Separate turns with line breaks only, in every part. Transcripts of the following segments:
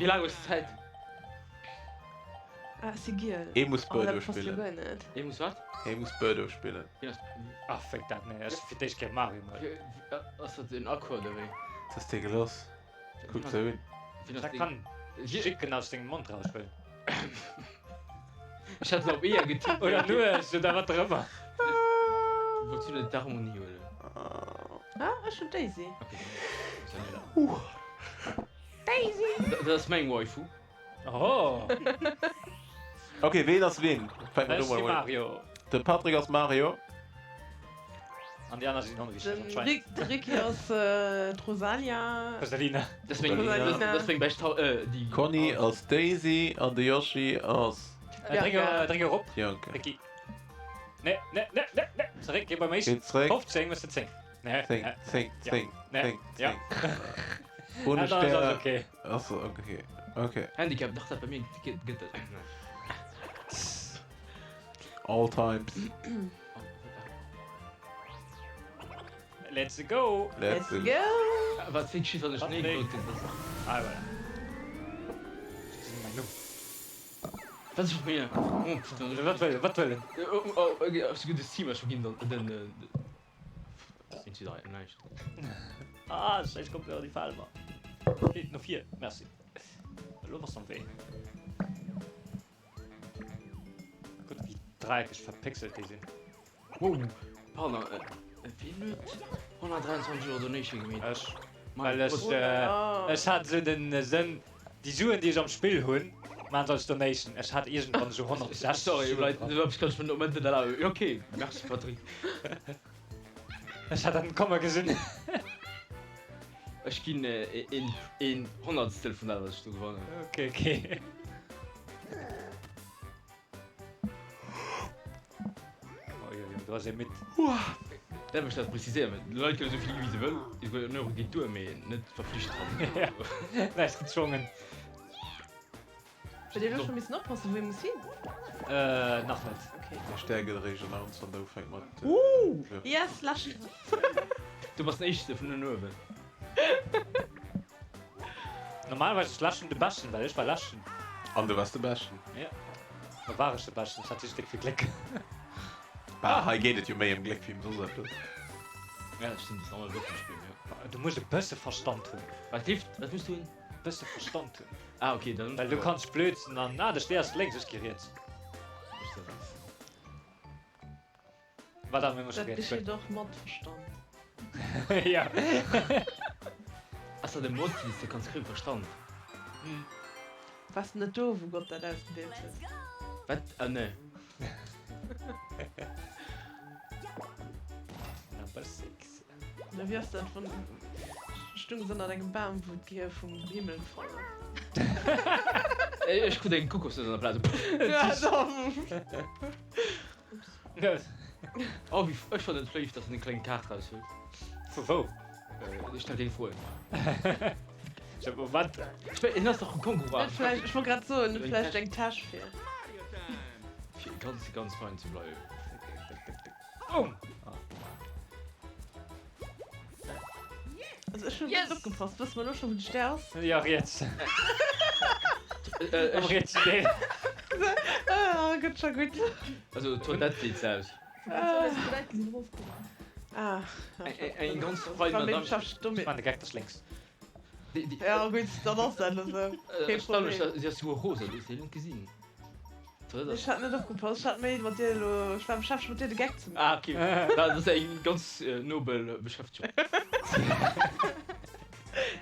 Wéi laang hues de Zäit?
Ah, ech si giel.
Ee muss
Oh,
Birdo
dat passt jo
spillen.
guer net.
Ee muss wat?
Ee muss Birdo spillen.
Wien ass.
Ah, fuck dat, nee, ech fir d'éischt gär Mario mol.
Ass dat en Aqua oder wéi?
Was ass dir geloss? Kuck se un.
Wien ass
Dat
deen?
kann Chicken aus dengem Mond raushuelen.
Ech hat se op Eeër getippt.
Oder Nues oder wat och ëmmer.
Wollts du net d'Harmonie huelen?
Ah, ech hunn d'Daisy.
Okay.
Daisy!
Dat ass meng Waifu.
Oh!
Ok, ween ass ween? Fänke mer
Ech
do
si
mol un.
Mario.
De Patrick ass Mario.
An déi aner sinn onwichteg
Den
anscheinend.
Rick, de Ricky ass d'Rosalia.
Rosalina.
Dat ass meng, dat ass meng bescht, déi.
D'Conny ass d'Daisy an de Yoshi ass.
Dréck, dréck erop,
D'Bianca.
Ricky. Nee, nee, nee, nee, nee. Zeréck, geh beim éischten.
Geet zeréck.
15, muss de 10. Nee,
10,
nee.
10,
Ja.
10,
Nee.
10,
Ja.
10. Ohne
Ah, dann ass
Stär.
okay.
Achso, okay. Okay.
Handicap, dach dat bei mir gëtt dat.
All times.
Let's go!
Let's
Let's
go.
go!
Wat fir geschitt wann ech nee
Nee.
gesot hunn?
Ah, voilà. Mein Numm.
Wat ass mat mir? Oh putain.
Wat wëll, wat wëll en?
Oh, oh, okay, ass gutt, das Team ass scho ginn, dann, den, äh, 1, 2, 3, näischt.
Ah, scheiß kommt mir déi Fal mer. Okay, no vir, merci. Elo bass am Wee. Gutt, wéi dreckeg verpixelt déi sinn.
Wow, pardon, wien huet 123 Euro Donation gemeet?
Ech, well ech, ech hat esou den Sënn, déi Suen déi ech am Spill hunn, maan se als Donation. Ech hat iergendwann esou 160
Sorry,
Suen
Leit,
dran.
esou eppes kann ech mir den Moment net erlaben. Jo, ok, merci Patrick.
Ech hat dat komme gesinn.
Ech ginn een Honnertstel vun dat wat ech do gewannen.
Ok, ok. Du ass ee midd.
Däerf ech dat preziséieren? Well d'Leit kënne sou vill gi wéi se wëll, esouguer en Euro geet duer, mee net verflicht dran.
Näischt gezwongen.
Huet Dir elo scho missen oppassen, wou ee muss hin?
Nach net.
Okay.
De Stär gëtt eréischt announced, wann der ufänkt mat.
Yes, läschen!
Du bass den éischte vun uewen.
Normalerweis ass Läschen de Beschten, well ech war Läschen.
An du waars de Beschten.
Ja, da war ech de Beschten, ech hat just déck vill Gléck.
Bah, hei geet et jo méi ëm Gléck wéi ëm soss eppes.
Ja, dat stëmmt, dat ass normal Würfelspill, jo.
Du muss e bësse Verstand hunn.
Wat hilft? Wat muss du hunn?
E bësse Verstand hunn.
Ah, okay, dann.
Well du kanns blödsinn an, ah, de Stee ass lénks, ech gi riets. Wat an
Dat geschitt och mat Verstand.
Ja.
Ass dat e Mod wéi s de kanns kréien? Verstand?
Wars de net do wou Gott dat ausgedeelt huet?
Wat? Ah nee.
Number 6.
Na wéi ass dat wann stung se ënnert engem Bam wou d'Gehier vum Himmel gefall ass?
Ech krut eng Kokosnuss an der Plaz. Oh wéi ech fannen et léif dass en eng kleng Kaart raushëlt.
Vu wou?
Ech stell keng Froen.
Wat?
En ass dach e Kongura.
Huet vläicht, ech wollt grad soen, huet vläicht eng Täsch fir.
Fir ganz ganz fein ze bleiwen.
Boom!
Also ech hunn net opgepasst. Wësse mer elo scho wou de Stär ass?
Jo, riets. Am rietsen Deel.
Ah, gëtt scho gutt.
Also d'Toilette seet se aus.
Ah.
Eng ganz fein Madame.
Ech man de Geck, dass lénks.
Ja gutt, dann ass dat elo sou. Kee Problem.
Si ass souguer rosa, du hues se net gesinn.
Ech hat net opgepasst, ech hat méi mat dir elo, ech war beschäftegt mat dir de Geck ze maachen.
Ah ok, dat ass eng ganz nobel Beschäftegung.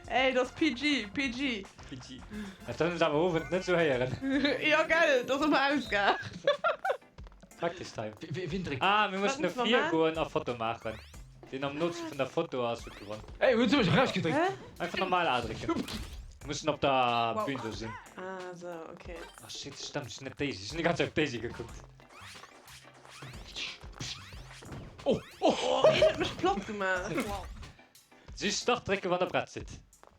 Ey, dat ass PG, PG.
PG. Dat hunn ech awer Owend net sou héieren.
Jo gell, dat ass ëmmer ausgaart.
Practice time.
Wien dréckt?
Ah, mir mussen
Wat
no
musse mer
vir
maachen?
goen a Foto maachen. Deen am nootste vun der Foto ass, huet gewonnen.
Ey, huet se mech erausgedréckt?
Hä?
Einfach normal A drécken. Mir mussen op der
Wow.
Bühn do sinn.
Ah sou, okay.
Ah shit, stemmt, ech hunn net Daisy. Ech hunn déi ganz Zäit op Daisy gekuckt.
Oh, oh!
Oh, een huet mech platt gemaach.
Just Start drécken, wann der prett sidd.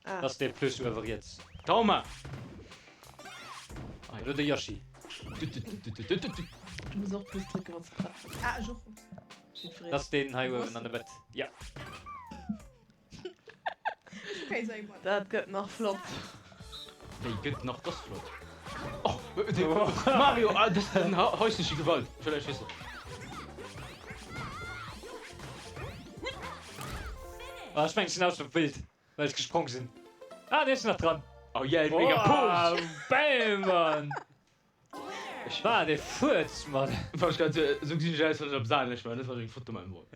Ah.
Dat ass dee Plus uewe riets.
Tauma!
Elo de Yoshi.
Du muss och Plus drécken, wann s de prett bass.
Ah, ech och.
Jiddwereen.
Dat ass deen hei uewen an der Mëtt. Ja.
Okay, sou eng
Dat gëtt nach flott.
Déi gëtt nach, dat ass flott. Oh, Mario, ah, das ist häusliche Gewalt. Vielleicht wissen.
Ah, ech mengen, ech sinn aus dem Bild, well ech gesprong sinn. Ah, nee, ech sinn nach dran.
Oh yeah, mega Pose.
Bam, Mann. Wat e Fuerz, Mann.
War ech grad sou, sou gesinn ech aus, wann ech op Saarlech war, net wann ech eng Foto maachen wollt.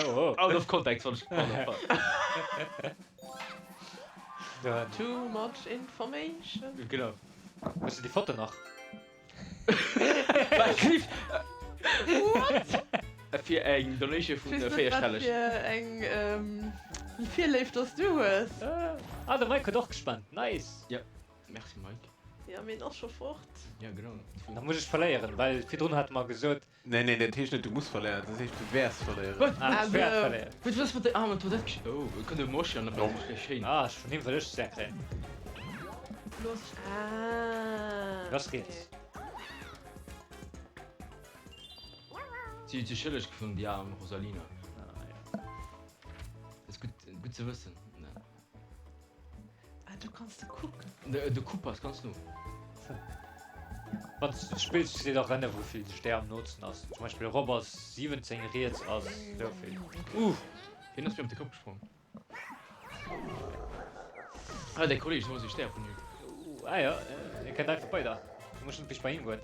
Oh.
Out of context, wann ech, what the fuck.
Too much information.
Genau.
Hues de déi Foto nach?
Wat kriff?
What?
Fir eng Donation vun
Ech weess net, wat
véierstelleg.
fir eng Virléift dass du hues.
Ah, de Mike huet och gespent. Nice.
Ja, merci Mike.
Ja, mee en ass scho fort.
Ja, genau.
Da muss ech verléieren, well virdrun hate mer gesot.
Nee, nee, dat heescht net du muss verléieren, dat heescht du wäers verléieren.
Wat?
Ah, ech wäert verléieren.
Wat was mat de aarmen Toadette? Oh, kënnt e Moshi an da bleift et schéin.
Ah, ech vun him wëll ech Stär kréien.
Looss, ah.
Lass riets.
Si huet sech schëlleg gefonnt, déi aarm Rosalina.
Ah, ja.
Ass gutt, gutt ze wëssen.
Ah, do kanns de kucken.
De, de Koopa ass ganz no.
Wann s du spills, steet och ënne wouvill de Stär am nootsten ass. Zum Beispill erop ass 17, riets ass souvill.
Uh! Hien ass mir op de Kapp gesprong. Ah, däi Kolleg ass e Stär vun him.
Uh, ah jo, e kënnt einfach bei der. Du muss net bis bei him goen.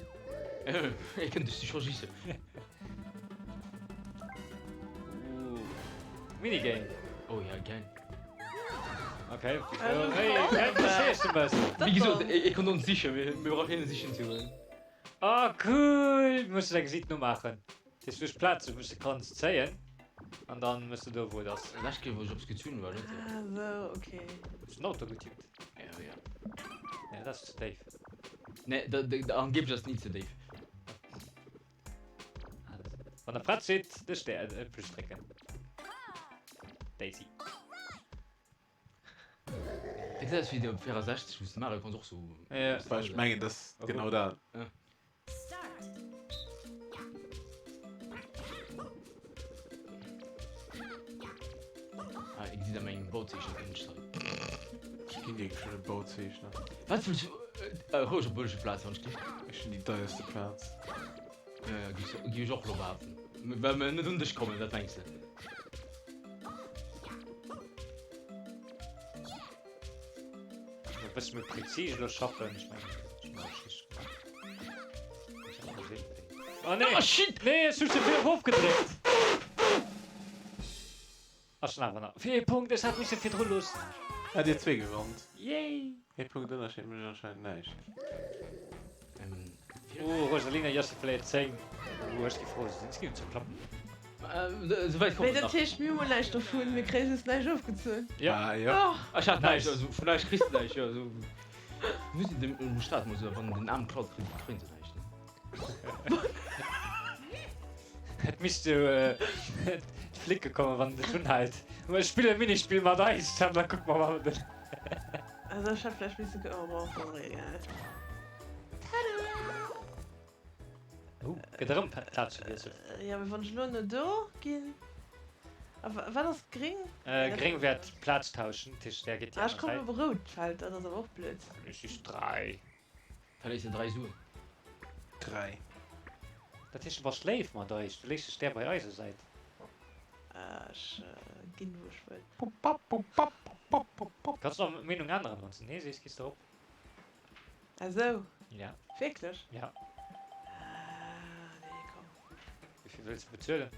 E kënnt dech scho schiessen.
Uh, Minigame.
Oh ja, geil.
Okay.
Wéi gesot, e konnt ons sichen, mir brauchen hien net sichen ze goen.
Oh cool! Muss de däi Gesiit nomaachen. Dat heescht, duerch d'Plaze wou s de kanns zéien an dann mëss de do wou et ass.
Lescht Kéier wou ech ops gezunn war net.
Ah sou, okay.
Hues den Auto getippt?
Ja, ja.
Nee, dat ass ze déif.
Nee, da, da, angeblech ass ni ze déif.
Wann der prett sidd, de Stär, äh, Plus drécken. Daisy.
Dat gesäit aus wéi op 64, wou s de Mario konns och sou.
Ja.
Ech mengen, dat ass genau dat.
Ja. Ah, ik gesi da mengem Bauzeechner kënnt hei.
Ech ginn dir schon e Bauzeechner.
Wat wëlls du? Roueg op wëlche Plaz wann ech dich.
Ech hunn déi deierste Plaz.
Ja, ja, gi ech gi ech och lo behaapten. Well mer net un dech kommen, wat mengs de?
E bësse méi präzis elo schaffen. Ech mengen, ech hunn alles richteg gemaach. Oh nee!
Ah, shit!
Nee, ech hunn ze vill erofgedréckt! Ass schon awer nach. Fir ee Punkt, ech hat misse virdru loossen.
Hat dir zwee gewannt?
Yay!
Ee Punkt Ënnerscheed mécht anscheinend näischt.
Oh, Rosalina Jossi verléiert 10. Oh, ech gi frou, se sinn ze klappen.
Souwäit kommt
Mee
et
dat
nach.
heescht, mir hu näischt dovun, mir kréie just näischt ofgezunn.
Ja.
Ah, jo.
Oh.
Ech hat näischt,
Nice.
also vun näischt kriss de näischt, jo. Also, muss een dem um Staat mol soen, wann den Aarm klaut, kritt kréien se näischt, ne?
Et misst jo d'Flicke kommen, wann en dech unhält. Ech spillen e Minispill mat eis, an da kucke mer mal, ob den.
Also ech hätt vläicht misse ge, oh bon, ass och egal. Tada!
Oh, gëtt erëm Plaz gewiesselt.
Jo, mee wann ech elo no do ginn, a wat ass gréng?
Gréng wäert d'Plaz tauschen, dat heescht, där geet déi
Ah, ech
aner
kommen
Säit.
op e rout Feld, dat ass awer och blöd.
Ech just 3.
Verléiss de 3 Suen.
3.
Dat heescht, du bass léif mat eis, du léiss de Stär bei eiser Säit.
Ech ginn, wou ech wëll.
Kanns nach Meenung änneren, wann s de nee sees, gees de erop.
Ah sou.
Ja.
Wierklech?
Ja.
Ah, nee, komm.
Wéi vill wëlls de bezuelen?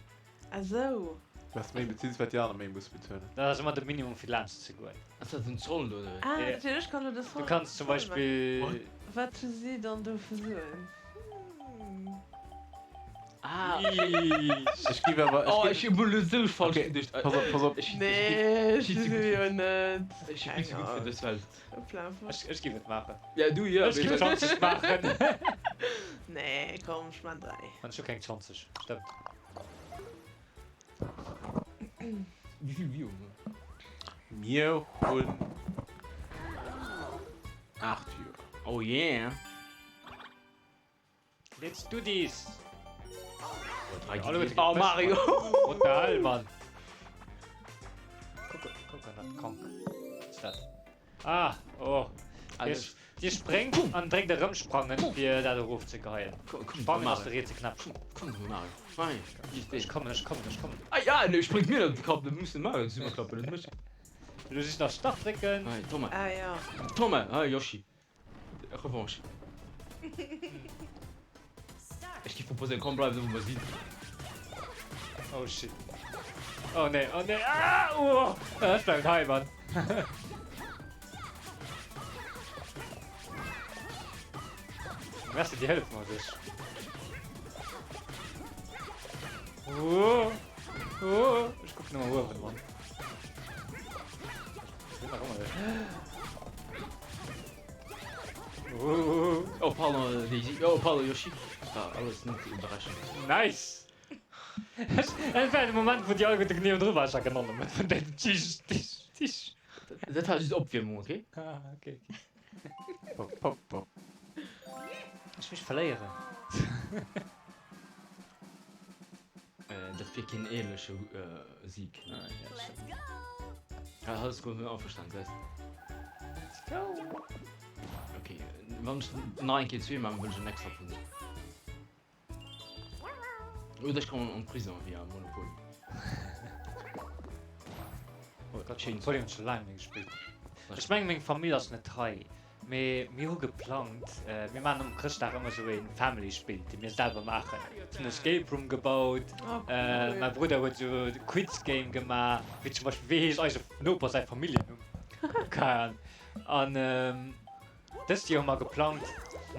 Ah sou.
Wat méi bezills, wat déi aner méi musse bezuelen.
Dat ass ëmmer de Minimum fir laanscht ze goen.
Ass dat den Zoll oder wéi?
Ah, dat heescht, ech kann elo de Zoll.
Du kanns zum Beispill.
Wat hu si dann do vu Suen? Hm.
Ah.
Ech giff awer.
Oh, ech hu elo sou falsch geduecht.
Pass op, pass op.
Nee, ech si jo net.
Ech si vill ze gutt fir dës Welt.
Hoppla.
Ech giff et maachen.
Ja, du jo.
Ech giff 20 maachen.
Nee, komm, ech maan 3.
An ech hu keng 20, stëmmt.
Wéi vill Viewer hu mer?
Mir hunn 8 Viewer.
Oh yeah!
Let's do this!
Oh Mario!
What the hell, man? Coconut Conk. Was ist dat? Ah, oh.
Also,
Yes. Dir spréngt an dréckt erëm sprangen fir dat erof ze geheien. Sprangen ass de rietse Knäppchen. Ech kommen, ech kommen, ech kommen.
Ah ja, elo spréngt mir op de Kapp, dat muss de Mario zesummeklappen, net mech.
Elo just nach Start drécken.
Hei, Thomas.
Ah ja.
Thomas, hei Yoshi. Revanche. Ech géif proposéieren, komm bleif do wou mer sinn.
Oh shit. Oh nee, oh nee, ah, oh. Ech bleiwen hei, Mann. Merci, déi hëlleft mer sech. Oh, oh. Ech kucken ëmmer uewen, Mann. Ech sinn nach ëmmer. Oh.
Oh, pardon, Daisy. Oh, pardon, Yoshi. War alles net berechent.
Nice! Et war de Moment, wou déi alleguerte genee ronderëm war. Ech war genau an der Mëtt vun deenen Tisch, Tisch, Tisch.
Dat war just Opwiermung, okay?
Ah, okay, okay.
Pop, pop, pop.
Ech mech verléieren.
Dat wier keen éierleche Sieg.
Ah, ja, stimmt.
Ja, alles gut, bin averstanen, gesäis.
Let's go!
Okay, wann ech nach eng Kéier zwee maachen, wëll ech en extra Punkt. Oder ech kommen an Prison wéi am Monopol.
Oh Gott, Monopol hunn ech scho laang net méi gespillt. Ech mengen meng Famill ass net hei, mee mir hu geplangt, mir maachen um Chrëschtdag ëmmer sou een Family Spill dee mir selwer maachen. Ech hunn e Escape Room gebaut, mäi Brudder huet sou e Quiz Game gemaach, wéi zum Beispill wéi heescht eise Noper säi Familljennumm, keng Ahnung. An Dëst Joer hu mer geplangt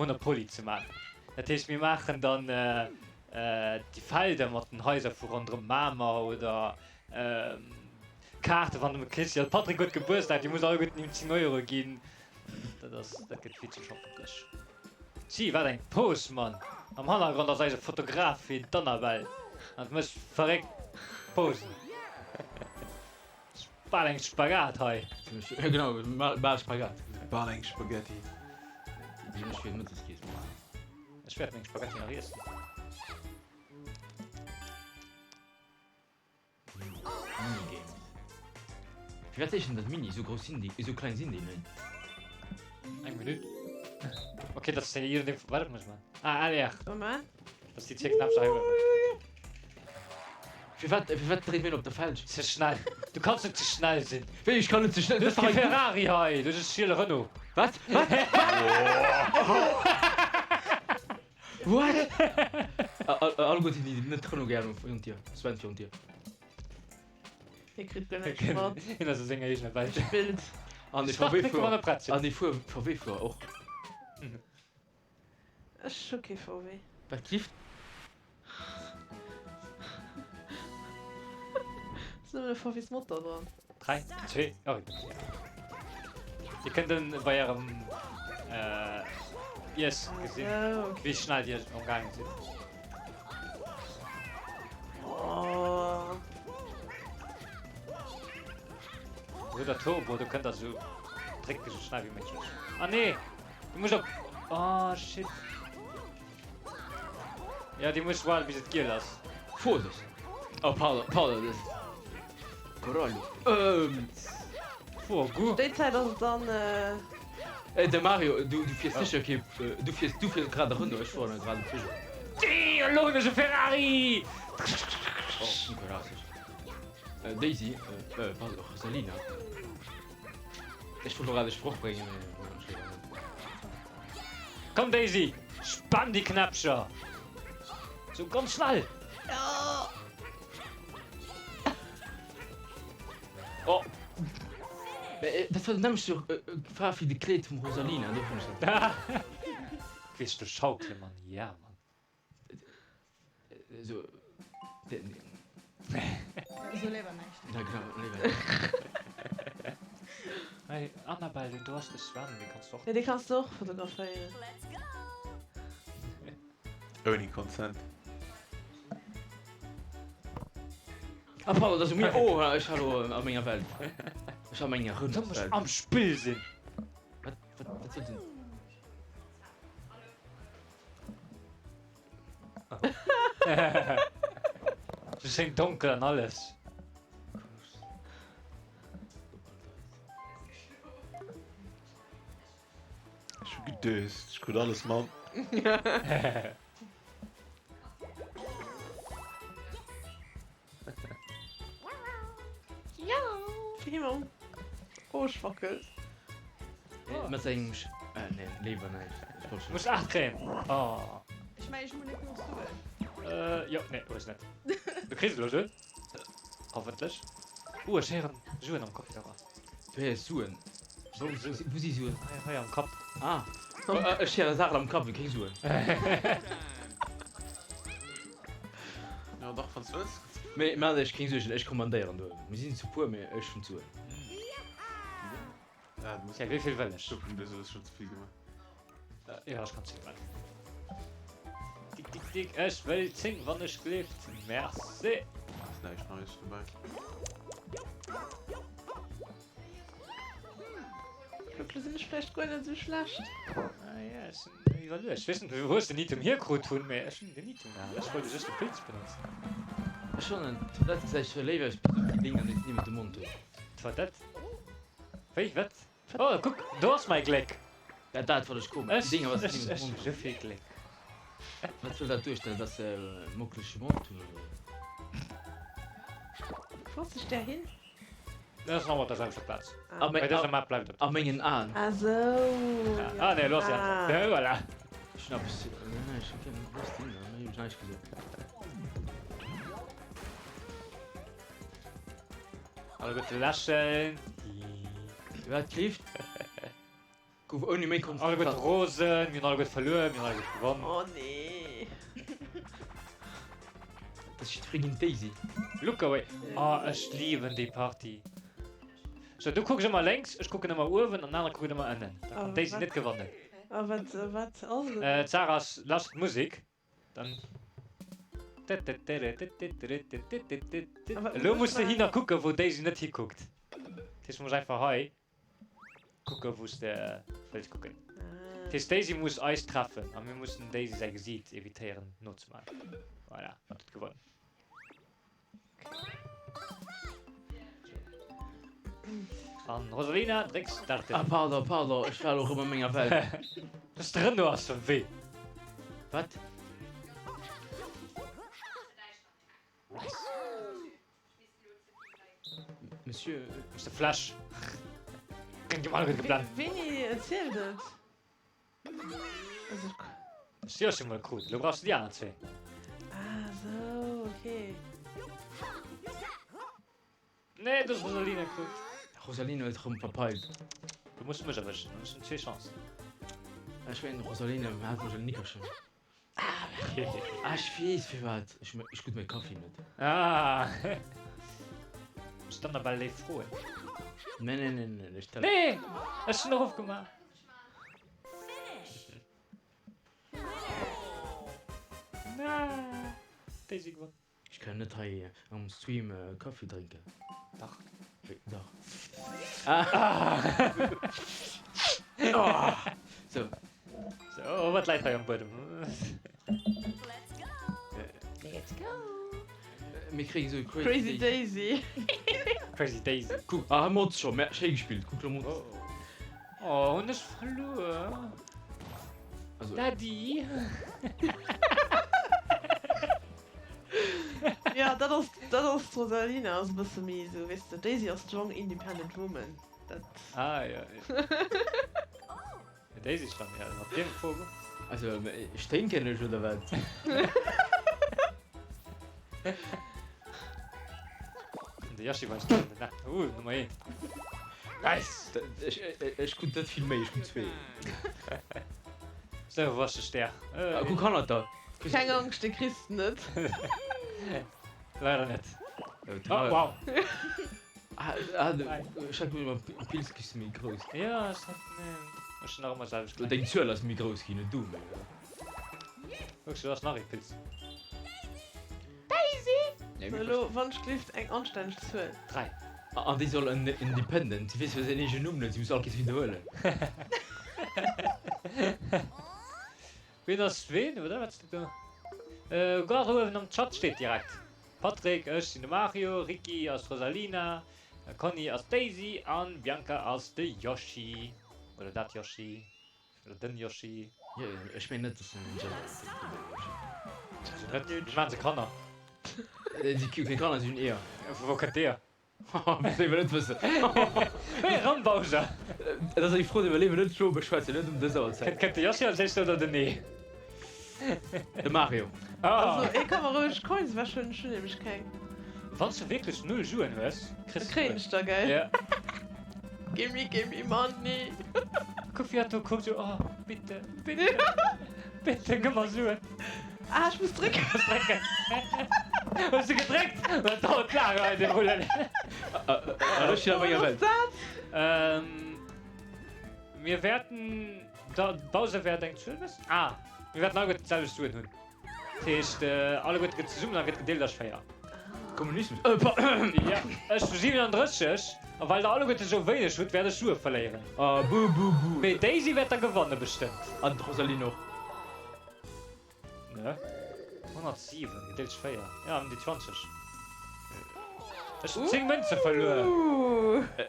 Monopoly ze man. Dat heescht mir maachen dann déi Felder mat den Haiser vu ronderëm Mamer oder Kaarte wann de Christian, de Patrick huet Gebuertsdag, dir musst alleguerten him 10 Euro ginn. Dat ass, dat gëtt witzeg hoffentlech. Tji, wat eng Pose Mann! Am Hannergrond ass eise Fotografin d'Annabelle an mécht verréckt Posen. Bal eng Spagat hei.
Ja genau, bal Spagat.
Bal eng Spaghetti.
Déi hunn ech fir Mëttes giess.
Ech wäert meng Spaghetti nach iessen.
Minigames. Firwat heeschen dat Mini? Esou grouss sinn déi, esou kleng sinn déi net.
Eng Minutt. Okay, dat ass iergendeng. Wat muss ech maachen? Ah, LR.
Moment.
Dat ass déi zwee Knäppcher hei uewen.
Firwat, firwat dréit mir op der Felg?
Ze schnell. Du kanns net ze schnell sinn.
Wéi, ech kann net ze schnell?
Du hues kee Ferrari hei, du hues e schiele Renault.
Wat? Wat? What? Alleguerten déi net Renault gären hunn, virun d'Dier. Sven, virun d'Dier.
Hie kritt guer näischt mat.
Hien ass a senger eegener Welt.
Spillt.
An de VW-Fuerer. An de VW-Fuerer och.
Ech hu kee VW.
Wat gift?
Ass nëmmen e VW's Motor dran.
3, 2, oh. Dir kënnt en bei ärem Iess gesinn, wéi schnell dir am gaange sidd.
Oh.
Esou der Turbo, do kënnt der esou dréckt esou schnell wéi méiglech. Ah nee! Du muss op. Oh shit. Ja, déi muss waarden bis et giel ass.
Vorsicht! Oh pardon, pardon, das. Caralho. Ähm.
Fogo.
Déi Zäit ass et dann.
Äh, de Mario, du, du fiers sicher kee, du fiers, du fiers grad e Renault, ech fueren grad e Peugeot.
Dee, elo hunn ech e Ferrari!
Oh, Nicolas. Äh, Daisy, äh, pardon, Rosalina. Ech wollt grad e Sproch bréngen, mee ech léiwer net.
Komm Daisy, spann déi Knäppcher! Sou ganz schnell!
Jo!
Oh! Mee dat war nämlech sou Faarf wéi de Kleed vum Rosalina, dofir hunn ech dat.
Weess du schaukele Mann, ja Mann.
So,
So léiwer näischt.
Ja, genau, léiwer näischt.
Hey Annabelle, do ass de Sven, dee kanns du och.
Ja, dee kanns du och fotograféieren.
Ouni Consent.
Ah pardon, dat ass mir. Oh, ech war elo a menger Welt. Ech war a menger
Du muss
Rennerswelt.
am Spill sinn.
Wat, wat, wat soll den.
Sou schéin donkel an alles.
Ech. Ugedöst, ech krut alles mat.
Wéi mam Oosch wackelt.
Mat sengem Sch äh, nee, léiwer näischt. Ech wollt schon.
Muss 8 kréien. Oh.
Ech mengen, ech muss net genuch Suen.
Äh, jo, nee, hues net. Du kriss elo Suen. Hoffentlech. Uh, ech héieren Suen am Kopfhörer.
Du héiers Suen? Wou si Suen?
Hei, hei am Kapp.
Ah, ech héiere Saachen am Kapp, mee keng Suen.
Jo, dach, wann s du wëlls.
Mee maacht iech keng Suergen, ech kommandéieren do. Mir sinn zu puer, mee ech hunn d'Suen.
Ja, du muss.
Okay, wéi vill wëll ech?
Dovun hues du schonn ze vill gemaach.
Jo, ech kann 10 wëllen. Tik, tik, tik, ech wëll 10, wann ech gleeft. Merci.
Ass näischt Neies dobäi.
Kuck, lo sinn ech vläicht guer net esou schlecht.
Ah ja, ech sinn iwwerluecht. Ech weess net, wou ech den Item hierkrut hunn, mee ech hunn den Item gehat. Ech wollt just de Pilz benotzen.
Ech fannen d'Toilette gesäit scho léif aus, bis op déi Dinger déi se niewent dem Mond hunn.
D'Toilette? Wéi? Wat? Oh, kuck, do ass mäi Gléck!
Dat dat wat ech krut, mat den Dinger wat se niewent dem Mond hunn.
Ech hu vill Gléck.
Wat soll dat duerstellen, dass se e mockelege Mond hunn oder wéi?
Wou ass de Stär hin?
Dat ass nach op der selwechter Plaz.
A
Bei dëser Map bleift et op
a mengen Aen.
Ah sou.
Ah nee, elo ass se aner. Ja, voilà.
Ech hunn eppes, nee, ech hunn keng Loscht hin, nee, hunn ech näischt gesot.
Alleguerte lächeln.
Wat kleeft? Gouf ouni méi
Alleguerte rosen. Mir hunn alleguerte verluer, mir hunn alleguerte gewonnen.
Oh nee.
Dat ass jiddweree géint Daisy.
Look away. Oh, ech liwen déi Partie. So, du kucks ëmmer lénks, ech kucken ëmmer uewen an den anere kuckt ëmmer ënnen. Da kann d'Daisy net gewannen.
A wat, wat ass et?
D'Sarah ass, lauschtert d'Musek. Dann. Elo muss de hinner kucken, wou Daisy net hikuckt. Dat heescht, du muss einfach hei kucken, wou s de wëlls kucken. Dat heescht, Daisy muss eis treffen a mir mussen Daisy säi Gesiit evitéieren nozemaachen. Voilà, hat huet gewonnen. An Rosalina, dréck Starten.
Ah pardon, pardon, ech war elo rëm a menger Welt.
Dass de Renault ass schon wéi.
Wat? Monsieur.
Muss de Flash. Klingt immer gut geplant.
Wéini zielt et?
Ech si jo schon mol krut, elo brauchs de déi aner zwee.
Ah sou, okay.
Nee, du hues Rosalina krut.
Rosalina huet rëm verpeilt.
Du muss mech erwëschen, ech hunn zwee Chancen.
Ech mengen Rosalina hat mech en Nickerchen. Ah, ech weess firwat, ech ech krut mäi Kaffi net.
Ah. Muss d'Annabelle léif froen.
Nee, nee, nee, nee, ech telle.
Nee, ech hunn och ofgemaach. Déi si gewonnen.
Ech kann net hei am Stream Kaffi drénken.
Dach.
Dach. Sou.
Sou, wat läit hei am Buedem?
Let's go!
Mir kréien esou e
Crazy Daisy.
Crazy Daisy.
Kuck, ah, hei motzt scho. Mä schéi gespillt. Kuck, lo motzt.
Oh, hunn ech verluer.
Also.
Daddy.
Ja, dat ass, dat ass d'Rosalina ass e bësse méi esou, weess de, Daisy ass strong independent woman. Dat.
Ah, ja. Daisy stand ja mat deem Vogel.
Also, sténken ech oder wat?
De Yoshi weist den Na. Uh, Nummer 1. Nice!
Ech, ech krut net vill méi, ech krut zwee.
Sou, wou ass de Stär?
Ah, kuck hannert der.
Keng Angscht, de kriss de net.
Leider net. Oh, wow.
Ah, ah, ech hat geduecht, mam Pilz gis de méi grouss.
Ja, ech hat, nee, ech sinn nach ëmmer selwecht kleng.
Deng Zuel ass méi grouss ginn, net du, mee.
Kucks du, do ass nach ee Pilz.
Daisy! So, elo, wann ech gelift, eng anstänneg Zuel.
3.
An déi soll en independent, si weess jo säin eegenen Numm net, si muss all Kees widderhuelen.
Ween ass ween, oder? Wat steet do? Gar uewen am Chat steet direkt. Patrick, ech sinn de Mario, Ricky ass d'Rosalina, Conny ass d'Daisy an Bianca ass de Yoshi. Oder dat Yoshi. Oder den Yoshi.
Jo, ech mengen net, dass en en Gender huet, de Yoshi.
Wieso net? Wéi maachen se Kanner?
Si hu keng Kanner, si hunn Eeër.
Vu wou kënnt d'Eeër?
Dat wéll mer net wëssen.
Wéi eran, Bowser?
Dat ass eng Fro, déi mer léiwer net elo beschwätzen, net um dëser Auerzäit.
Kënnt de Yoshi als éischt oder den Ee?
De Mario.
Also, ee ka mer roueg Coins ewechhuelen, ech hunn nämlech keng.
Wann s du wierklech null Suen hues, kriss
du. Da kréien ech der, gell?
Ja.
Gimme, gimme money.
Kuck wéi hatt do kuckt, sou, oh, bitte, bitte, bitte, gëmm mer Suen.
Ah, ech muss drécken.
Muss drécken. Hues du gedréckt? Dat dauert laang hei, dee Rullen.
Ech sinn a menger Welt.
Wat ass dat?
Ähm, mir wäerten, da, Bowser wäert eng Zuel wëssen. Ah, mir wäerten alleguerten d'selwecht Suen hunn. Dat heescht, alleguerte gëtt zesummen a gëtt gedeelt duerch 4.
Kommunismus. Äh, pa.
Ja, ech hu 37, a well der alleguerte sou wéineg hutt, wäert ech Sue verléieren.
Ah, bu, bu, bu.
Mee d'Daisy wäert da gewanne bestëmmt.
An d'Rosaline och.
Ne? 107 gedeelt durch 4. Ja, ëm déi 20. Ech hunn 10 Mënze verluer.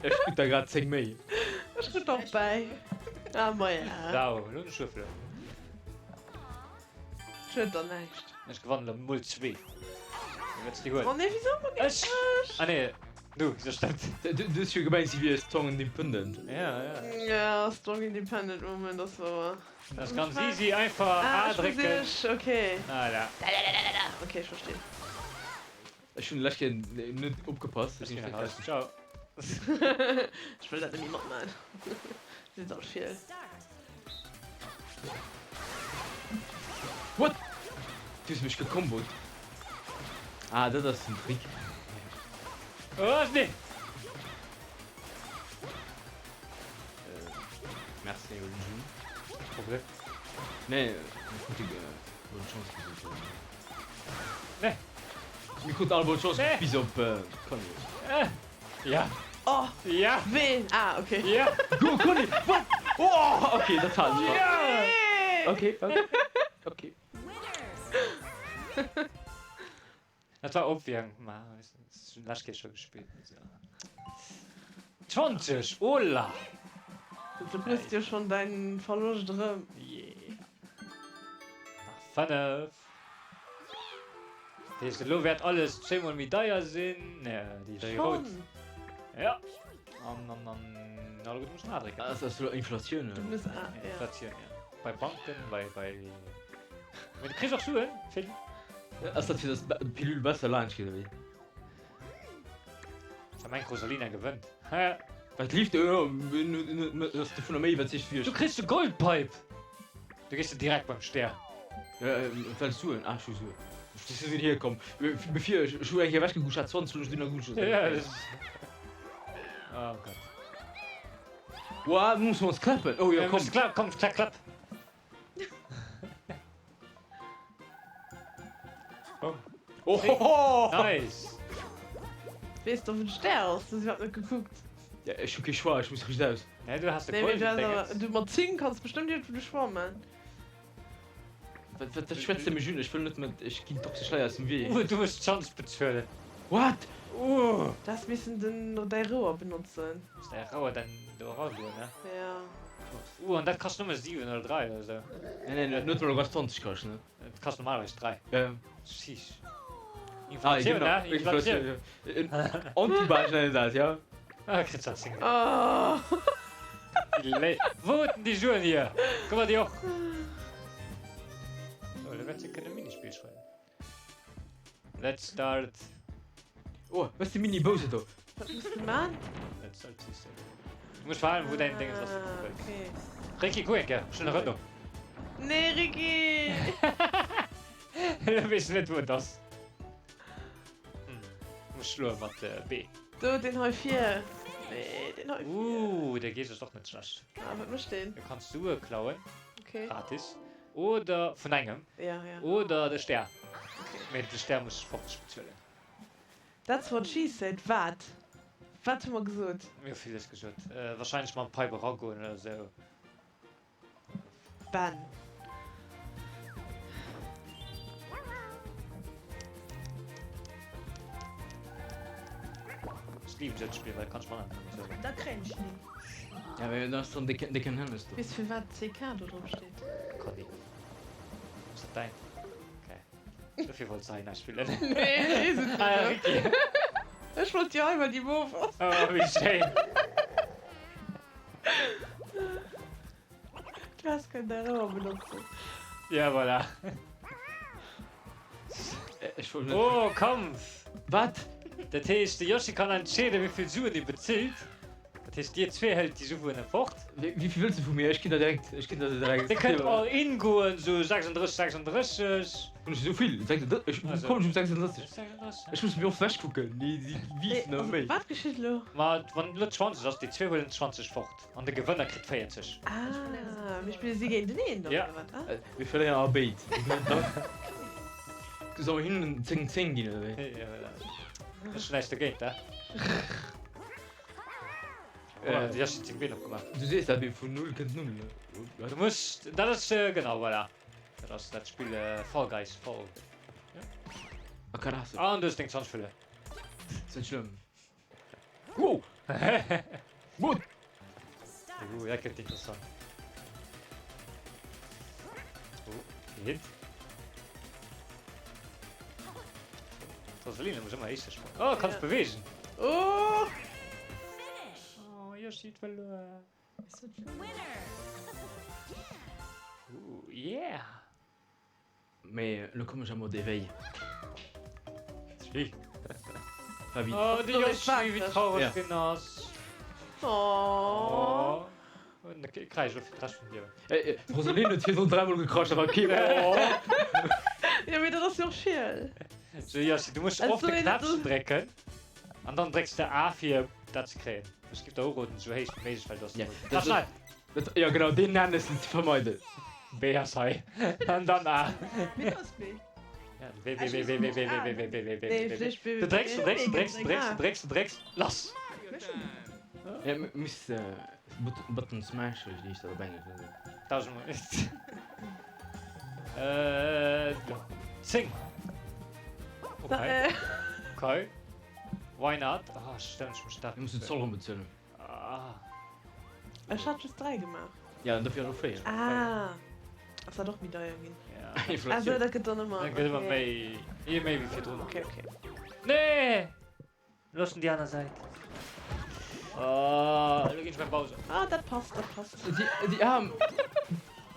Ech krut der grad 10 méi.
Ech krut och bäi. Ah, maja.
Wow, elo hunn ech Sue verluer.
Schued der näischt.
Ech gewannen elo mol zwee. Wéi wëlls de déi huelen?
Oh nee, wisou ëmmer géint
Ech?
mech?
Ah nee, du, jo stëmmt.
Du hues jo gemengt, si wier strong independent.
Ja, ja.
Ja, strong independent woman, dat ass wouer.
Dat ass ganz easy, einfach
Ah,
A
ech muss
drécken.
iech, okay.
Voilà.
Okay, ech verstinn.
Ech hunn lech Kéier net opgepasst.
Ech ginn eraus, ciao.
Ech wëll dat net méi matman. Sidd all schiel.
What? Du hues mech gekombot. Ah, dat ass den Trick.
Oh, nee!
Merci Jun.
Problem.
Nee, mir krute bonne Chance gesot.
Nee.
Mir kruten all bonne Chance
Nee.
bis op Conny.
Äh. Ja.
Oh,
Ja.
ween? Ah, okay.
Ja.
Go Conny! What? Oh, okay, dat hat ech.
Ja.
Nee.
Okay, okay. Okay.
Dat war op wéi eng, ma ech hunn d'lescht Kéier scho gespillt. 20, ola!
Du hues jo schonn däin Verloscht erëm.
Yeah. Nach 5. Dat heescht elo wäert alles zehnmol méi deier sinn. Nee, déi déi rout.
Schonn?
Ja. An an an alleguerte mussen A drécken.
Ass dat elo Inflatioun
Du
oder?
muss A, ja.
Inflatioun, ja. Bei Banken, bei bei. Mee du kriss och Suen, vill.
Ass dat fir dass d'Pilule besser laanscht geet oder wéi?
Ech mengen d'Rosalina gewënnt. Hä?
Wat leeft do? Ass dovunner méi iwwerzeegt wéi ech.
Du kriss de Goldpipe! Du gees de direkt beim Stär.
Well Suen, ah ech hu Suen. Ech sinn hier komm bevir ech, ech hu eng Kéier ewech gekuckt, ech hat 20, elo hunn ech dunn nach
Ja, das ist. Oh Gott.
Wow, musse mer ons klappen? Oh jo, komm.
Komm, klapp, klapp.
Oh, ho, ho.
Nice!
Weess de, ob et Stär ass? Du has iwwerhaapt net gekuckt.
Ja, ech hu kee Choix, ech muss riicht aus.
Nee, du has de
Nee, mee du has
Golden
awer,
Dingens.
du mat 10 kanns bestëmmt iergendwou de Choix man.
Wat, wat, wat schwätzt de mech un? Ech wëll net mat, ech ginn toxesch Leit aus dem Wee.
Uh, du muss d'Chance bezuelen.
What?
Uh!
Du häss missen den, däi Rouer benotzen.
Muss däi Rouer dann do eragoen, ne?
Ja.
Uh, an dat kascht nëmme 7 oder 3 oder sou.
Nee, nee, dat huet mol ganz 20 kascht, ne?
Dat kascht normalerweis 3.
Ja, ja.
Sheesh.
Ah,
Inflatioun,
genau.
ne? Inflatioun.
Inflatioun. Anti-Bage nennen dat, ja.
Ah, kritt dat 10.
Oh.
Wou huet en déi Suen hier? Guck mal, déi och. Oh, da wäert se kënne Minispill schreiwen. Let's start.
Oh, was de Mini Bowser do?
Wat muss de man?
Let's start system. Du musst verhalen, wo dein Ding ist, was du
Ah,
willst.
okay.
Ricky, guck enke, schon Renault.
Nee, Ricky!
Du weess net, wou et ass. Hm. Muss schloe mat äh, B.
Do, deen hei vir. Nee, deen hei vir.
Uh, der Geescht ass och net schlecht.
Ah, wat mécht deen?
Du kanns Sue klauen,
Okay.
gratis. Oder vun engem.
Ja, ja.
Oder de Stär.
Okay.
Mee de Stär muss 50 bezuelen.
That's what she said. Wat? Wat hu mer gesot?
Mir hu villes gesot. Wahrscheinlech mam Pipe eragoen oder sou.
Ben.
Ech liwen sou d'Spill, well kanns manner
Da kréien ech ni.
Ja, mee dann ass dann décken, décken Hënnes do.
Weess firwat CK do drop steet?
Conny. Ass dat däin? Okay. Dofir wollts de hei näischt spillen.
Nee, weess et
Ah,
net.
Ricky.
Ech wollt jo hei, well déi mof ass.
Oh, wéi schéin.
Du häss kënnen däi Rouer benotzen.
Ja, voilà.
Ech wollt net.
Oh, Kampf!
Wat?
Dat heescht, de Yoshi kann entscheeden, wéi vill Suen hie bezilt. Dat heescht, dir zwee hëlt déi Suen fort.
Wéi vill wëlls de vu mir? Ech ginn der direkt, ech ginn der se direkt.
Dir kënnt all in goen, sou 36, 36.
Hunn ech esou vill? 36? Ech
Also.
kommen ech op 36.
36?
Ech muss méi oft wech kucken, déi déi wiissen ëmmer méi.
Wat geschitt elo?
Ma wann elo 20 ass, déi zwee huelen 20 fort an de Gewënner kritt 40.
Ah, mir spille si géinteneen dann,
Ja.
oder wat? Ah.
Mir verléieren awer béid. Soll mer hinnen 10, 10 ginn, oder wéi?
Ja, voilà. Ech hunn näischt dogéint, he? Äh, du hast den Been opgemaach.
Du sees dat, mee vun 0 kënnt 0.
Du muss, dat ass, äh, genau, voilà. Dat ass dat Spill äh, Fall Guys, Fall.
A Karasse.
Ah, an du hues deng 20 verluer.
Ass net schlëmm. Wow! What?
Uh, dat gëtt interessant. Oh, gehit. D'Rosaline muss ëmmer éischter sprangen. Oh, kann sech bewegen.
Oh!
Oh, Yoshi huet verluer. Uh, yeah.
Mee elo komm ech am Mode Éveil.
Wéi?
Fabi.
Oh, de Yoshi, wéi traureg
Ja.
deen ass.
Oh.
Oh. Da kräisch ech och fir d'Rescht vum Liewen.
D'Rosaline huet virdrun dräimol gekrasch, da war kee Oh.
Ja, mee dat ass jo och schiel.
So Yoshi, du muss
Also,
oft de
dat
Knäppchen
ass-
drécken an dann drécks de A fir dat ze kréien. Ech giff der uroden sou héich wéi méiglech, well du ass
Ja,
de
dat
Ah, schnell!
Dat, ja genau, deen Nennes ze vermeiden.
B ass hei an dann A.
Mee do ass B.
Ja, B, B, B, B, B, B, B, B, B, B, B, B,
Nee,
B, B.
vläicht B, B,
Du drécks, du drécks, du
B,
drécks, du drécks, du
A.
drécks, du drécks, lass!
Ja, muss Button Smash, wéi heescht dat op Englesch?
Tausendmol. Äh, 10. Okay. Okay. Why not? Ah, stimmt, ich muss dat.
Du muss den Zoll bezuelen.
Ah.
Ech hat just 3 gemaach.
Ja, dofir elo 4.
Ah. Ass dat och méi deier ginn?
Ja.
Also dat gëtt dann ëmmer.
Dat gëtt ëmmer méi, ee méi wéi virdrun.
Okay, okay.
Nee! Loossen déi aner Säit. Oh, elo ginn ech beim Bowser.
Ah, dat passt, dat passt.
Déi, déi aarm,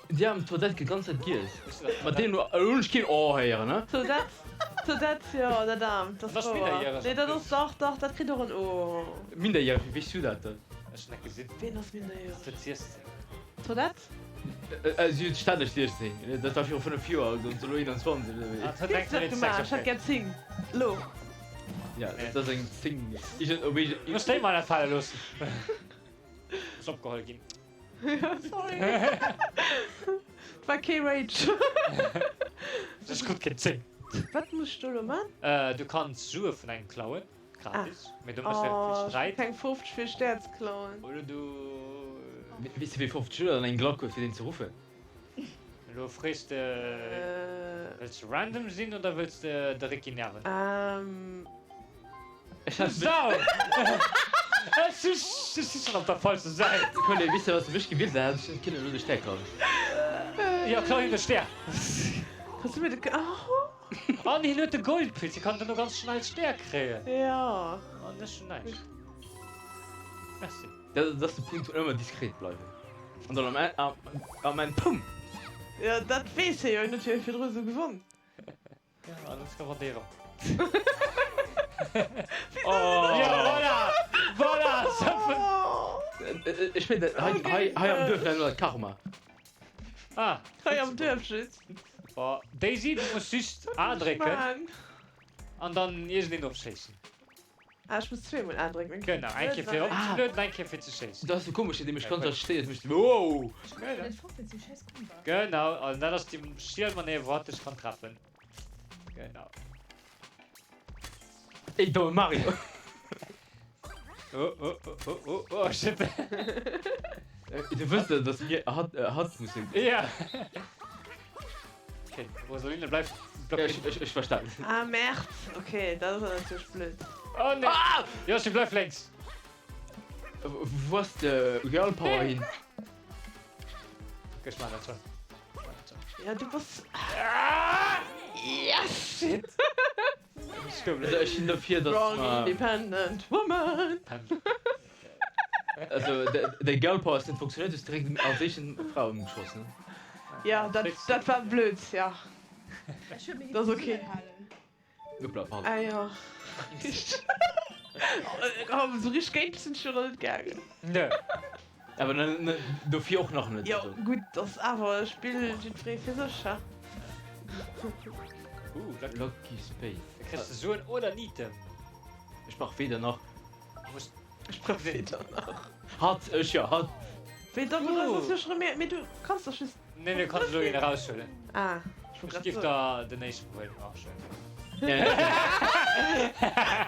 déi aarm Toadette gëtt ganz Zäit giess. Mat deem elo hunn ech keen Oh héieren, ne?
Toadette, Toadette, jo, dat aarmt, dat ass wouer. Nee, dat ass, dach, dach, dat kritt och en Oh.
Minderjäreg, wéi weess du dat dann?
Ech hunn net gesinn.
Ween ass minderjäreg?
Dat huet 16.
Toadette?
Si huet stänneg 16, dat war viru 5 Joer, also ass elo 21 oder wéi?
Ah,
Wéi hues du dat gemaach? Ech hätt gär 10, lo.
Ja, dat ass eng 10. Iergend op ee.
Muss déi mol net fale loossen. Muss opgeholl ginn.
Ja, sorry. Et war kee Rage.
Ech krut keng 10.
Wat muss ech do elo man?
Du kanns Sue vun engem klauen. Gratis. Mee do méchs de
Oh,
vill
ech hu
Sträit.
keng 50 fir Stär ze klauen.
Oder du.
Weess de wéi 50 Schüler an eng Glack huet fir deen ze ruffen?
Elo frees de, wëlls de random sinn oder wëlls de de Ricky nerven?
Ähm.
Ech hat.
Sau! Ech si schonn op der falscher Säit.
Kolleg, weess de wat s de mech gewielt hätt, hätt ech net kënnen elo de Stär klauen.
Jo, klau him de Stär.
Kanns du mir de. Oh!
An hien huet de Goldpilz, hie kann dono ganz schnell Stär kréien.
Jo.
An ech hunn näischt. Merci.
Dat ass de Punkt vun ëmmer diskret bleiwen. An dann am Enn, am Enn, pum!
Jo, dat weess hie jo, hien huet jo virdru esou gewonn.
Ja, an ech gewonn dee rëm.
Oh!
Ja, voilà! Voilà!
Ech mengen, hei, hei, hei am Duerf nennen mer dat Karma.
Ah!
Hei am Duerf just.
Boah, Daisy, du muss just A drécken an dann iergendeen ofschéissen.
Ah, ech muss zweemol A drécken.
Genau, eng Kéier fir opzelueden, eng Kéier fir ze schéissen.
Dat ass sou komesch, dee mech ganz Zäit stéiert, mécht wow.
Genau, an dat ass déi Schielmanöver, wou hatt dech kann treffen. Genau.
Ey, domme Mario!
Oh, oh, oh, oh, oh, oh, shit.
Du wëss, dass mir hatt, hatt mussen.
Ja. Okay, Rosaline bleift
blockéiert. Ech, ech, ech verstan.
Ah, Merde. Okay, dat ass natierlech blöd.
Oh nee. Ah! Yoshi, bleif lénks.
Wou ass de Girl Power hin?
Ech maan dat schon.
Ja, du bass. Yes!
Shit!
Also ech sinn dofir, dass
Strong,
mer.
independent woman!
Also de Girl Power ass net funktioniert, du hues direkt als éischten Fra ëmgeschoss, ne?
Ja, dat, dat war blöd, ja. Dat ass ok.
Hoppla, pardon.
Ah ja. Oh, sou richteg géint sinn ech jo nach net gaangen.
Nö.
Awer dofir och nach net.
Jo, gutt, ass awer e Spill, jiddweree fir sech, ha?
Uh, Lucky.
Lucky Spade.
Da kriss de Suen oder en Item.
Ech brauch weder nach.
Muss.
Ech brauch weder nach.
Hatt, ech jo, hatt.
Wéi dann, du ass jo scho méi, mee du kanns doch just.
Nee, du kanns elo een eraushuelen.
Ah, ech wollt
Ech
grad
giff
soen.
der den éischten huelen. Ach, schön.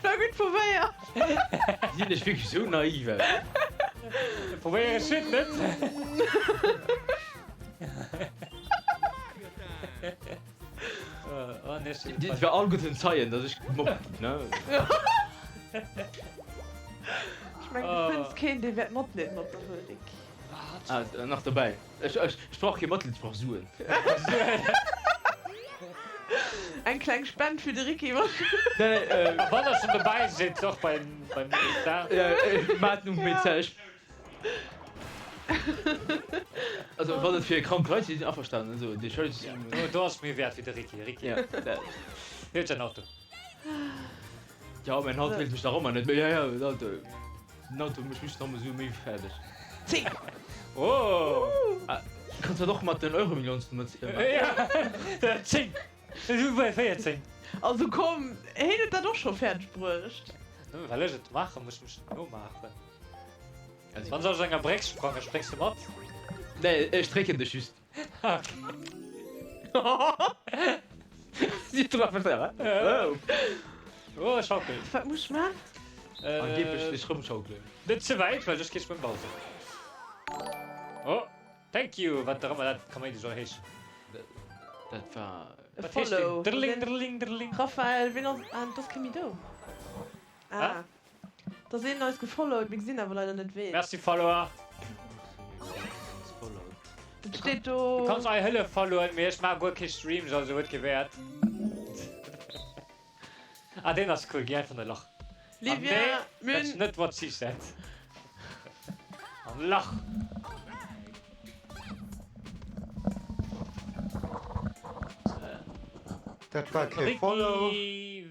War gutt probéiert.
Sinn ech wierklech sou naiv, ey?
Probéiere schued net. Oh, nee, ech
Dir war all gutt den Zeien, datt ech gemobbt ginn, ne?
Ech mengen, du fënns keen, dee wäert Matleed mat der huelen, Nick.
Ah, nach dobäi. Ech, ech, ech brauch kee Matleed, ech brauch Suen.
Eng kleng Spend fir de Ricky. Wann
Nee, äh.
Wann der schon dobäi sidd, och beim, beim Medezin.
Ja, ech maachen um Medezin. Ech. Also, wann et fir krank Leit sinn, averstanen. Also, déi Scheiss.
Ja, do, do ass méi wäert wéi de Ricky. Ricky.
Ja, dat.
Hie huet säin Auto.
Ja, mäin Auto hëlt mech nach ëmmer net méi. Ja, ja, den Auto. Den Auto mécht mech nach ëmmer esou méi fäerdeg.
10!
Oh!
Ah, kanns dat och mat den Euromillions maachen?
Ja, 10! Du bei 14!
Also komm, heen huet dat och scho fäerdeg bruecht.
Nëmme well ech et maachen, muss ech mech net nomaachen. Wann se aus enger Bréck sprangen, spréngs de mat?
Nee, ech drécken dech just.
Oh, schaukel.
Wat muss ech man?
Angeblech dech rëmschaukelen.
Net ze wäit, well soss kriss de Bowser. Oh, thank you, wat der ëmmer dat Kaméidi soll heeschen.
Dat war.
E
Wat heescht deen?
Follow.
Drling, drling, drling.
Raphael, ween ass. Ah, et ass kee méi do. Ah. Da ass een eis gefollowt, mir gesinn awer leider net ween.
Merci Follower.
Dat steet do.
Du kanns ei Hëllef followen, mee ech maache guer kee Streams, also huet kee Wäert. Ah deen ass cool, gi einfach an e Lach.
Livia,
Ah nee, dat ass
Mün.
net what she said. An Lach.
Dat war kee Follow,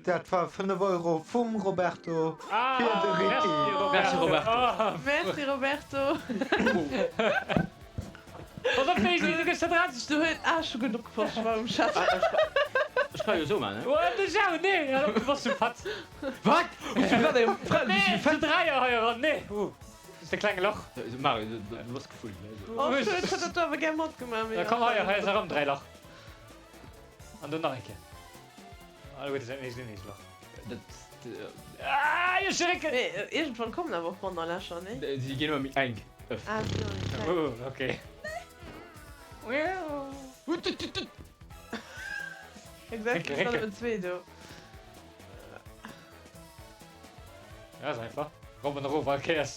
dat war 5 Euro vum Roberto fir de Ricky.
Merci Roberto.
Merci Roberto.
Pass op Daisy, du gëss zerdratzt.
Du huet ah scho gutt opgepasst, ech war um Chat.
Ech ka jo esou man, ne?
Oh, de Jau, nee, hör op, du bass zu fett.
Wat? Hues du grad eng Fra, du
Nee,
bist zu
zu
fett?
Dräier hei eran, nee. Uh, das ist e klenge Lach.
Mario, du, du bass gefullt, ne?
Oh schued, ech hätt dat do awer gär matgemaach, mee.
Da komm hei, hei ass erëm 3 Lach. An do nach eng Kéier. Ah, do huet e säin eegent eegent Lach.
Dat,
Ah, jo, Schrécken!
Mee iergendwann kommen awer och manner Lächer, nee?
Si ginn ëmmer méi enk. Öff.
Ah, si ginn ëmmer méi kleng.
Uh, okay.
Exactly,
Récke,
et waren
récke.
nëmmen zwee do.
Ja, ass einfach. Rop an erof all Kéiers.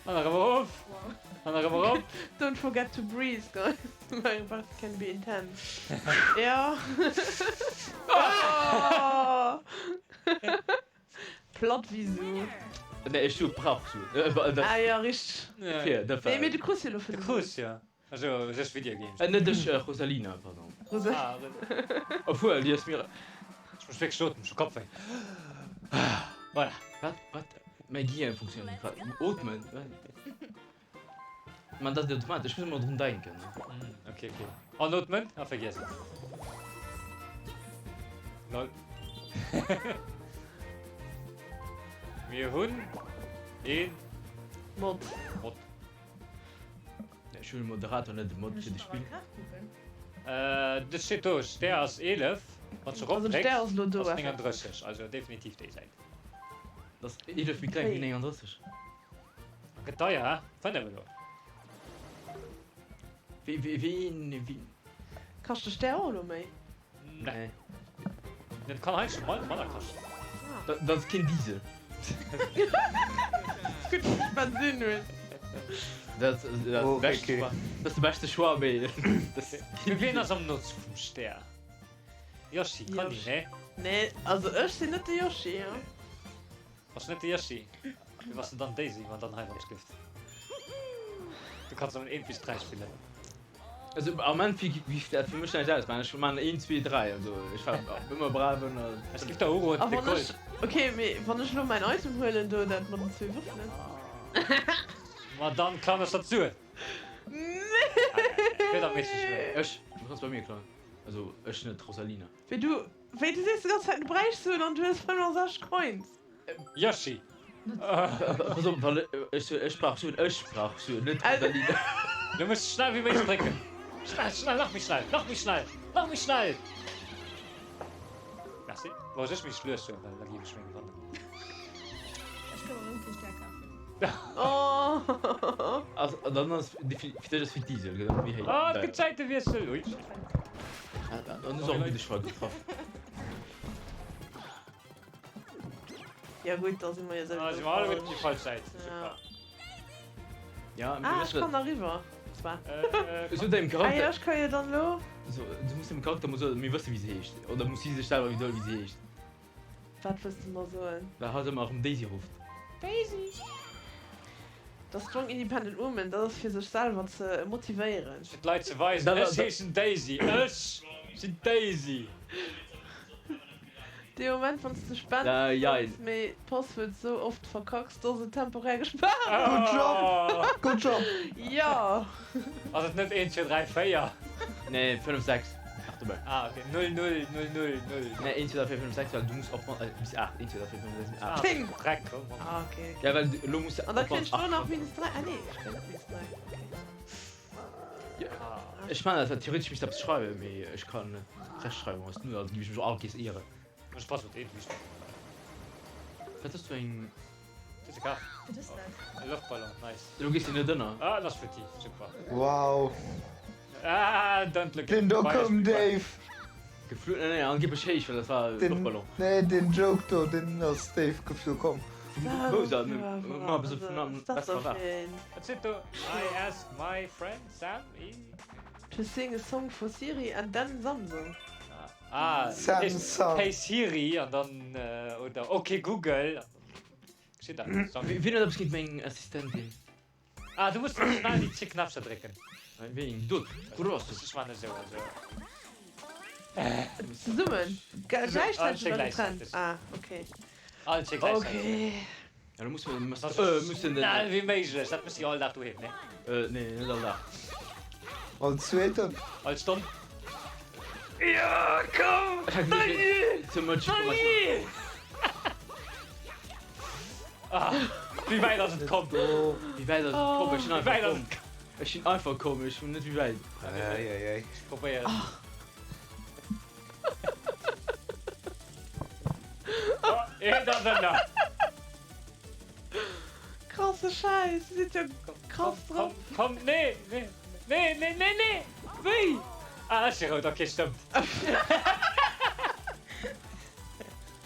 An erëm erof. An erëm erop.
Don't forget to breathe, guys. Mario Party can be intense. Ja. Oh. Platt wéi Su.
Nee, ech su brauch Suen. Äh,
Ah ja, richteg.
Fir, dat war.
Nee, mee du krus jo elo
Du
5
krus jo. Also just Video Games.
Äh, net ech, Rosalina, pardon.
Rosa.
Ah,
Obwuel, déi ass mir.
Ech muss wierklech ootmen, ech hu Kappwéi. Voilà.
Wat, wat? Mäi Gehirn funktionéiert net grad. Ootmen, wat? Man, dat ass automatesch, ech muss ëmmer drun denken.
Mm, ok, ok. An ootmen? Ah, vergiess et. Lol. Mir hunn een
Mod.
Mod.
Ech hunn e Moderator, net e Mod fir de Spill.
Dës steet do, Stär ass 11, wann s de
Also
eropdrécks
Stär ass elo do,
ass
effektiv.
39, also definitiv déi Säit.
Dat ass 11 méi kleng wéi 39.
Gëtt deier, he? 5 elo.
Wéi, wéi, wéi, wéi.
Kascht de Stär och elo méi?
Nee. Dat kann heiansdo manner kaschten.
Dat ass keen Diesel.
Gutt, dass ech Bensinn hunn.
Dat
Oh,
ass de beschte
Ricky.
Choix. Dat ass de beschte Choix, mee dat.
Mee wien ass am Notz vum Stär? Yoshi, Conny,
Yoshi.
nee?
Nee, also ech sinn net de Yoshi, ja.
Bass net de Yoshi? Wéi bass de dann Daisy, wann dann hei wann ech giff? Du kanns nëmmen 1 bis 3 spillen.
Also am Ament wéi wéi dat fir mech näischt ausmachen. Ech man 1, 2, 3, also ech war ëmmer brav ënner.
Ech giff der uroden
A
de
wann
Gold.
ech, ok, mee wann ech elo mäin Item huelen do, dat mat den zwee Würfelen.
Ma dann klammen ech der d'Suen.
Nee!
Wéi da meeschtens wëll.
Ech, du kanns bei mir klauen. Also ech net, d'Rosalina.
Wéi du, wéi du sees de ganz Zäit du bräichs Suen an du hues 65 Coins.
Yoshi!
Pass op, wann ech soen ech brauch Suen, ech brauch Suen, net d'Rosalina.
Du muss schnell wéi méiglech drécken. Schnell, schnell, nach méi schnell, nach méi schnell, nach méi schnell! Merci. Bon, ech méi lues soen, well da géif ech méi gewannen.
Ech ka mer erëm kee Stär kafen.
Oh!
Also, dann ass fir dech ass fir d'Isel, gëtt méi héich.
Ah, et gëtt Säitewiessel! Ui.
Dann hues och e gudde Choix getraff.
Ja gutt, da si mer jo
Ah,
souwisou
si mer alleguerten déi
falsch.
falsch Säit.
Ja.
Super.
Ja, mee
Ah,
wëss
ech
wat.
kann eriwwer. Zwar.
Äh,
So deinem
Ah jo,
Charakter.
ech ka jo dann elo.
So, du muss dem Charakter mol soen, mir wësse wéi se heescht. Oder muss si sech selwer widderhuelen, wéi se heescht.
Wat wëlls de mer soen?
Well hatt ëmmer erëm Daisy rufft.
Daisy! Der Strong Independent Woman, dat ass fir sech selwer ze motivéieren.
Fir d'Leit ze weisen,
Da, da,
ech
da.
heeschen Daisy, ech sinn d'Daisy.
Dee Moment wann s de spens
Ja, jein.
kanns, mee d'Passwuert sou oft verkacks, dass et temporär gespaart ass.
Good job! Good job!
Jo!
Ass et net 1, 2, 3, 4?
Nee, 5, 6. Nach dobäi.
Ah, ok. 0, 0, 0, 0, 0.
Nee, 1, 2, 3, 4, 5, 6, well du muss op äh, bis 8. 1, 2, 3, 4, 5, 6, 7, 8.
10!
Dreck, oh Mann.
Ah, ok, ok.
Ja, well du, elo muss de
An da
op
kréien ech
8
do nach
kommen.
minus 3. Ah nee, ech kréien net minus 3. Ok.
Ja, ech man dat, well theoretesch misst eppes schreiwen, mee ech kann net Rechtschreibung ass null, also géif ech mech och all Kees ieren.
Ech pass op deen Wichtel.
Wat ass du eng.
Dës e Kaf.
Wat ass dat?
E Loftballon, nice.
Elo gees de net ënner.
Ah, en ass futti, super.
Wow.
Ah, don't look at
Den
me.
do koum déif.
Geflu, nee, nee, angeblech héich, well dat war e
Den,
Loftballon.
nee, den Joke do, den ass déif geflu komm.
Wou se, ma bis op vun besser war.
Wat steet do? I asked my friend Sam i.
To sing a song for Siri and then Samsung.
Ah,
Samsung.
Hey Siri an dann, oder Ok Google. Steet da.
Wien huet eppes géint meng Assistentin?
Ah, du muss schnell déi zwee Knäppcher drécken.
Wéi eng? Do, gross.
Ech man esou, also.
Zesummen? Gläichzäiteg oder getrennt? Ah, okay.
All zwee gläichzäiteg.
Okay.
Ja, da muss man, muss, äh, muss den.
Schnell wéi méiglech, dat méchs du jo all Dag doheem, ne?
Äh, nee, net all Dag.
All zweeten.
All Stonn.
Ja, komm! Dani! Too much information.
Wéi wäit ass et komm?
Wéi wäit ass et komm? Ech sinn
Wéi wäit
einfach
ass
komm. Ech sinn einfach komm, ech hunn net wéi wäit.
Ei, ei, ei.
Ech probéieren. Oh, eent ass ënner.
Krasse Schäiss, dir sidd jo krass drop.
Komm, komm, nee, nee, nee, nee, nee, nee. Wéi? Ah, ech si rout, okay, stëmmt.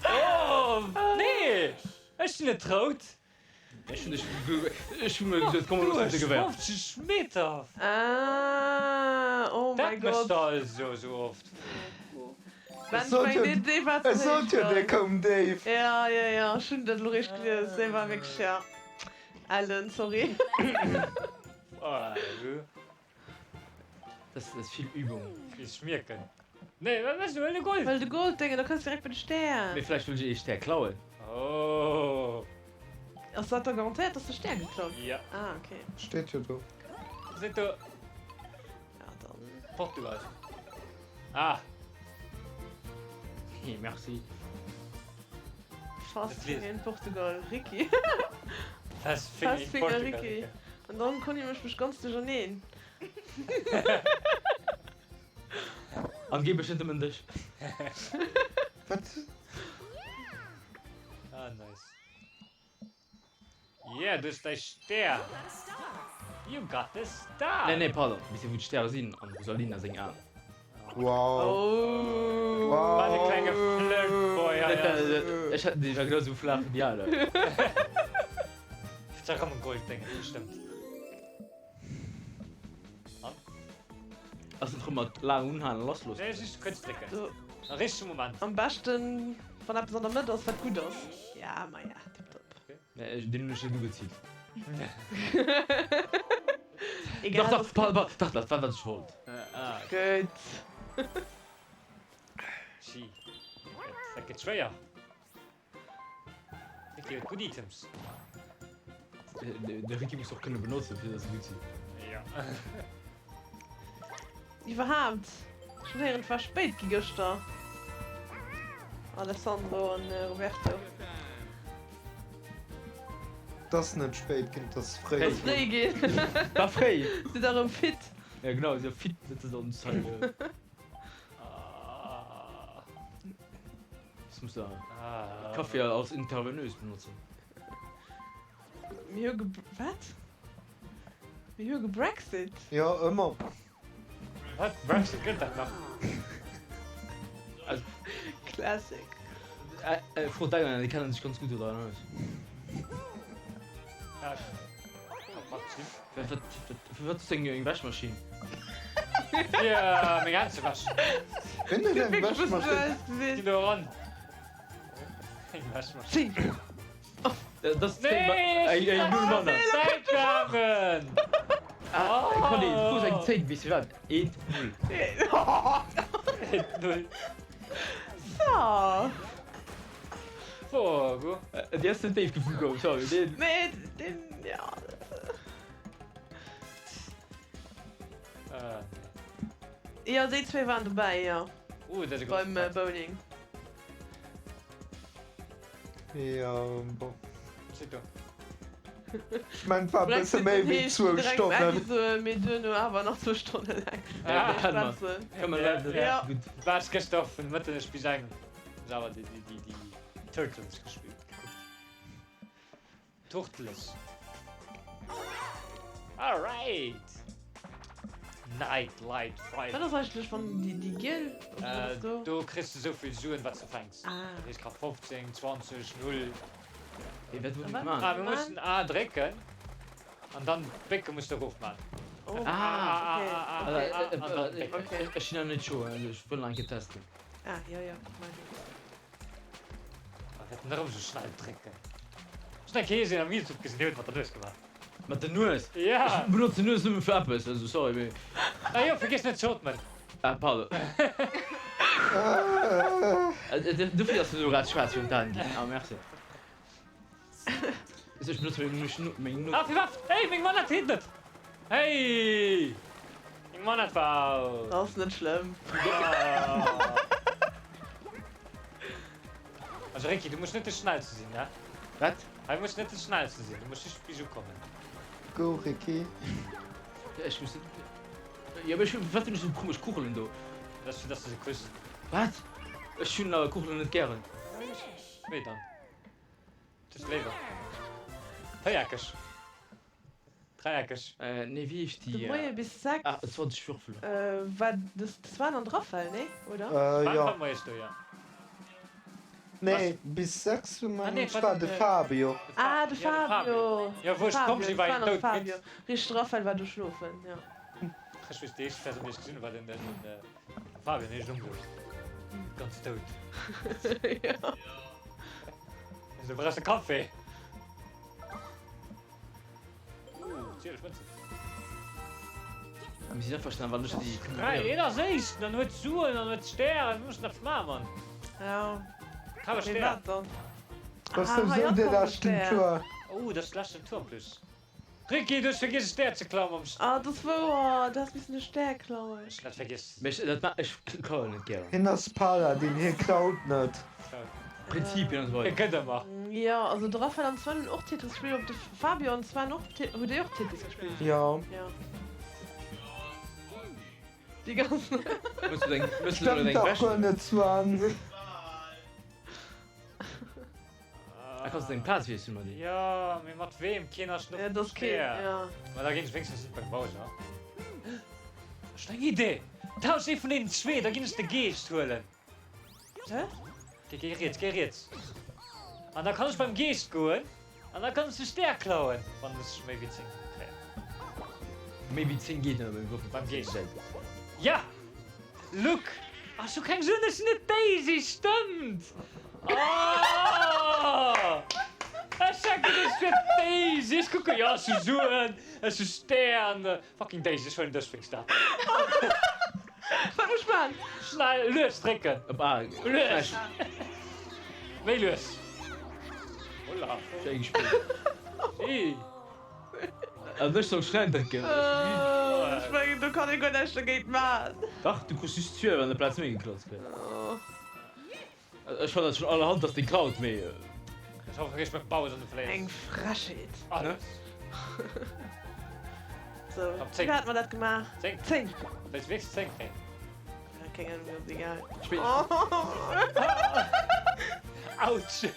Oh, nee! Ech sinn net rout!
Ech hunn dech, ech hu mir gesot, komm looss de Gewehr.
50 Meter!
Ah, oh mäi
Dat méchs
Gott.
de also sou oft.
Ben,
Ech sot
ech
jo,
mengen, dee war ze
ech sot
héich
jo, dee
dann.
koum déif.
Ja, ja, ja, ech hunn dat elo réischt gelies. Dee war wierklech, ja. Ellen, sorry.
Oh,
Das ass vill Übung.
Ech mierken. Nee, wat méchs du? Huel de Gold!
Huel de Gold, Déngen, da kënns direkt bei de Stär.
Mee vläicht wëll ech ee Stär klauen.
Oh.
Ass dat da garantéiert, dass de Stär geklaut?
Ja.
Ah, okay.
Steet jo do.
Seet do.
Ja, dann.
Portugal. Ah.
Hey, merci.
Fast Finger in Portugal, Ricky.
Fast Finger in
Finger,
Portugal,
Ricky. An dann Conny mécht mech ganz duercherneen.
Angeblech net nëmmen dech.
Wat?
Ah, nice. Yeah, du hues däi Stär. You got the star.
Nee, nee, pardon. Weess dir wou d'Stäre sinn? Am Rosalina seng Aen.
Wow.
Oh.
Wow.
Wat e klenge Flirtboy hei ass.
Ech hat, dee war genau sou flaach wéi déi aner.
Ass erëm en Golddéngen, bestëmmt. An?
Ass net rëm mat laang unhalen a lassloossen?
Nee, just kuerz drécken.
Do.
Am richtege Moment.
Am beschten wann eppes an der Mëtt ass wat gutt ass. Ja, maja, tiptop.
Nee, deen hunn ech net ugeziilt.
Egal,
Dach, dach, dach, dach, dat war wat ech wollt.
Ah.
Gutt.
Schi. Dat gëtt schwéier. Ricky huet gutt Items.
De Ricky muss och kënne benotzen, fir dass se gutt sinn.
Ja.
Iwwerhaapt, ech hunn héieren, et war spéit gi gëschter, Alessandro an Roberto.
Et ass net spéit ginn, et ass fréi
ginn. Fréi ginn.
War fréi.
Sidd der erëm fit?
Ja genau, si fit, net dass ons hei. Ech muss da Kaffi als intervenös benotzen.
Mir hu ge wat? Mir hu gebrexit?
Jo, ëmmer.
Wat? Brexit gëtt dat nach?
Classic.
Fro d'Englänner, déi kennen sech ganz gutt do dran aus. Fir wat hues du eng Wäschmaschinn?
Fir meng Hänn ze wäschen.
Wien huet eng Wäschmaschinn?
Ginn do eran. Eng Wäschmaschinn.
Dat ass eng Null manner.
Zäit gaangen.
Conny, du krus eng 10, weess du wat? Eent, null.
Eent, null.
So.
Fogo.
Déi ass net déif gefu komm, sorry. Deen.
Nee, deen, ja. Jo, déi zwee waren dobäi, jo.
Uh, dat ass e
Beim Bowling.
Jo, bon.
Steet do.
Ech mengen, et war e bësse méi wéi zwou Stonnen.
Mee duerno awer nach zwou Stonne laang schwätzen.
Ja. War ech gëschter vun Mëtteg bis eng. Ech awer déi déi déi Turtles gespillt gekuckt. Turtles. Alright. Night Light Friday.
Wat ass eigentlech wann déi déi giel wat ass do?
Do kriss de souvill Suen wat s de fänks.
Ah.
Dat heescht ka 15, 20, 0.
Hey, wat muss
A
ech
wat
man?
Ah, mir mussen A drécken an dann d'Bécke muss de erof man.
Oh,
Ah,
okay.
A, A, A, A, A, an dann d'Bécken.
Okay.
Ech sinn nach net scho, also ech wëll nach eng Kéier testen.
Ah, jo, jo, mei gutt.
Ah, dat erëm sou schnell drécken. Ech hunn eng Kéier een am Youtube gesinn, dee huet mat der Nues gemaach.
Mat der Nues?
Ja!
Ech benotzen d'Nues nëmme fir eppes, also sorry, mee.
Ah jo, vergiess net ze ootmen.
Ah, pardon. Dofir ass elo grad schwaarz virun d'Aen ginn. Ah, merci. Ech benotze meng meng Nues.
Ah, firwat? Hey, meng Manette heet net! Hey! Meng Manette war aus.
Ass net schlëmm.
Also Ricky, du muss net de schnellste sinn, ne?
Wat?
Hei muss net de schnellste sinn, du muss just bis ukommen.
Go Ricky.
Ech muss net. Jo, mee ech hunn, wat hunn ech esou komesch Kugelen do?
Dat ass fir dass du se kriss.
Wat? Ech hunn awer Kugelen net gären.
Wéi dann? Du hues léiwer véieckeg, dräieckeg.
Nee, wéi heescht déi?
De Moie bis 6.
Ah, 20 Würfel.
War de Sven an Raphael, nee, oder?
Jo.
War moies do, jo.
Nee, bis 6 Uhr
Ah, nee,
mengen ech war de Fabio.
Ah, de Fabio.
Jo, wou ech komm sinn, war hien dout midd.
Richteg, de Raphael war do schlofen, jo.
Ech weess, déi éischt Persoun, déi ech gesinn hunn, war den Fabian, hien ass ëmgeholl. Ganz dout.
Jo.
Du brauchs e Café. Uh, 12 Mënzen.
Mir sinn averstanen, wann ech déi
Hey, een ass éischten an huet Suen an huet Stär. Ech muss nach maachen, Mann.
Ja.
Kaf e
Mee
Stär.
wat dann?
Dat ass
Ah, hei
souwisou
ass
de
schonn e
leschten
Stär.
Tour.
Oh, dat ass de leschten Tour en plus. Ricky, du hues vergiess e Stär ze klauen mam St.
Ah, dat ass wouer, du has missen e Stär klauen.
Ech hunn dat vergiess.
Mee ech, dat ma, ech klauen net gären.
Hien ass Paladin, hie klaut net.
Prinzipien an esou
E
weider.
gëtt ëmmer.
Jo, also de Raphael an Sven hunn och Tetris gespillt, ob de Fabio an Sven och Te, hutt dir och Tetris gespillt?
Jo.
Jo. Déi ganz.
Mëss du deng, mëss du
Stëmmt
deng
dach
Wäsch?
guer net, Sven.
Ah, kanns du deng Plaz wiesselen mat deem?
Jo, mee mat weem? Keen ass
Ja, dat ass keen, ja.
Ma da ginn ech wéinstens net beim Bowser. Ech hunn eng Idee! Tausch ee vun deenen zwee, da ginn ech de Geescht huelen.
Hä?
Géi, géi riets, géi riets. An da kann ech beim Geescht goen. An da kanns du Stär klauen, wann ech méi wéi 10 kréien.
Méi wéi 10 geet net, mee wurfel
Beim Géigner. Ja! Look! Ah, ech hu keng Suen, ech sinn net Daisy, stëmmt! Oh! Ech checken, ech wier d'Daisy! Ech kucken, jo, ech hu Suen, ech hu Stären. Fucking Daisy, ech huelen dech wéinst der.
Wat muss ech maachen?
Schnell, lues drécken!
Op A.
Lues! Méi lues! Holla!
Schéi gespillt.
Schéi!
An ech soll schnell drécken.
Ech mengen do kann ee guer näischt dergéint maachen.
Dach, du kriss just Zuel an der Plaz méi geklaut kriss. Ech fannen dat schon allerhand dass dee klaut, mee.
Ech hoffen ech mech Baues an de Fléss.
Eng Frechheet.
Alles.
Sou,
Komm, 10.
wéi hat mer dat gemaach?
10.
10.
Wéills wierklech 10 kréien?
Ja, keng Ahnung, mir ass egal.
Spill.
Autsch!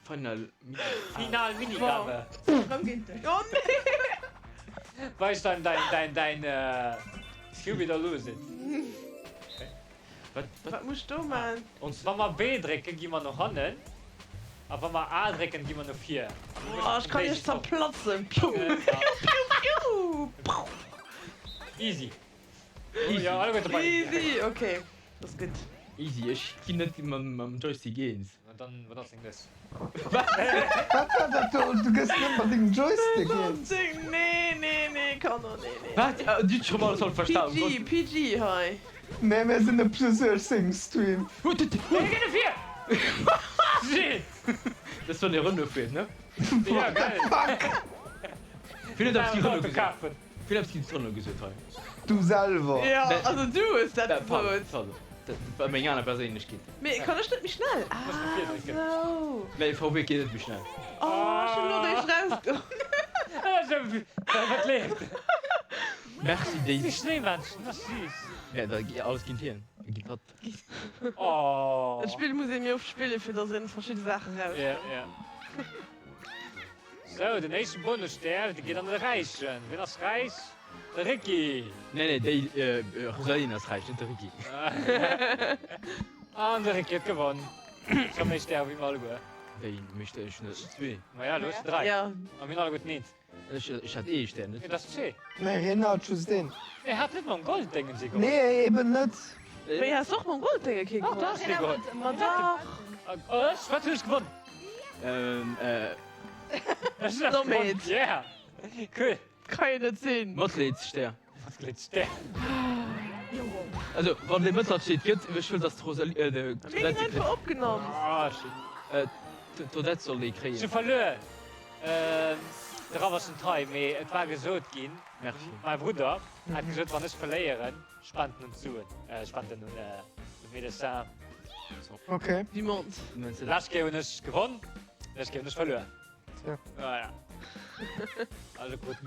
Final Mini.
Final Minigabe.
Rëm géint dech.
Oh nee!
Weis dein dein dein dein Cube it or lose it.
Wat wat
Wat muss ech do man?
Ons.
Wa mer B drécken gi mer no hannen a wa mer A drécken gi mer no vir.
Oh, ech kann iech zerplatzen. Piu piu piu.
Easy. Easy.
Easy, okay, dat ass gutt.
Easy, ech ginn net mam Joystick eens.
Dann benotz eng dës.
Wat war dat do? Du gëss net mat dengem Joystick eens?
Nee, nee, nee, Kanner, nee, nee.
Wat? Du hues scho mol alles falsch verstan.
PG, PG hei.
Nee, mir sinn e Plus 18 Stream.
Mir ginn e vir! Shit!
Dat war de Renault fuert, ne?
Ja, geil.
Wien huet eppes géint Renault gesot? Wien huet eppes géint Renault gesot hei?
Du selwer.
Jo, also du hues dat gesot.
Pardon, dat war meng aner Perséinlechkeet.
Mee kann ech net méi schnell? Ah, sou.
Nee, VW geet net méi schnell.
Oh, ech hunn elo réischt rausgeholl.
Wat leeft?
Merci Daisy.
Déi Schnéimännchen, dat ass süß.
Ja, da alles géint hien, géint hatt.
Oh.
Dat Spill muss ee méi oft spillen, fir dass een verschidde Saache raus.
Ja, ja. Sou, den éischten Bonusstär, dee geet an de Räichen. Wien ass räich? De Ricky!
Nee, nee, déi Rosaline ass räich, net de Ricky.
An de Ricky huet gewonn. Scho méi Stäre wéi mer alleguer.
Wéi méi Stäre? Ech hunn der zwee.
Maja, elo hues de dräi.
Ja.
A mir hunn alleguerten eent.
Ech hat ee Stär, net?
Nee, dat ass zwee.
Nee, hien hat just een.
Nee, hat net mam Golddéngen si geholl.
Nee, eben net.
Wéi, has och mam Golddénge kee
Dach,
geholl?
du has kee geholl.
Ma dach.
Ech? Wat hunn ech gewonn? Ech hunn eppes gewonn. Yeah! Cool.
Kann jo net sinn.
Matleedsstär.
Matleedsstär.
Also, wann dee Mëttler steet gëtt, ech wëll, dass d'Rosalie, äh, de,
Mir ginn einfach opgenommt.
Ah, shit.
D'Odette soll dee kréien.
Ech hu verluer. De Raff ass net hei, mee et war gesot ginn,
Merci.
mäi Brudder hat gesot, wann ech verléieren, spent en d'Suen, spent en un de Médecin.
Ok.
Du Mond.
Lescht Kéier hunn ech gewonn, lescht Kéier hunn ech verluer.
Tja.
Voilà. Also krut.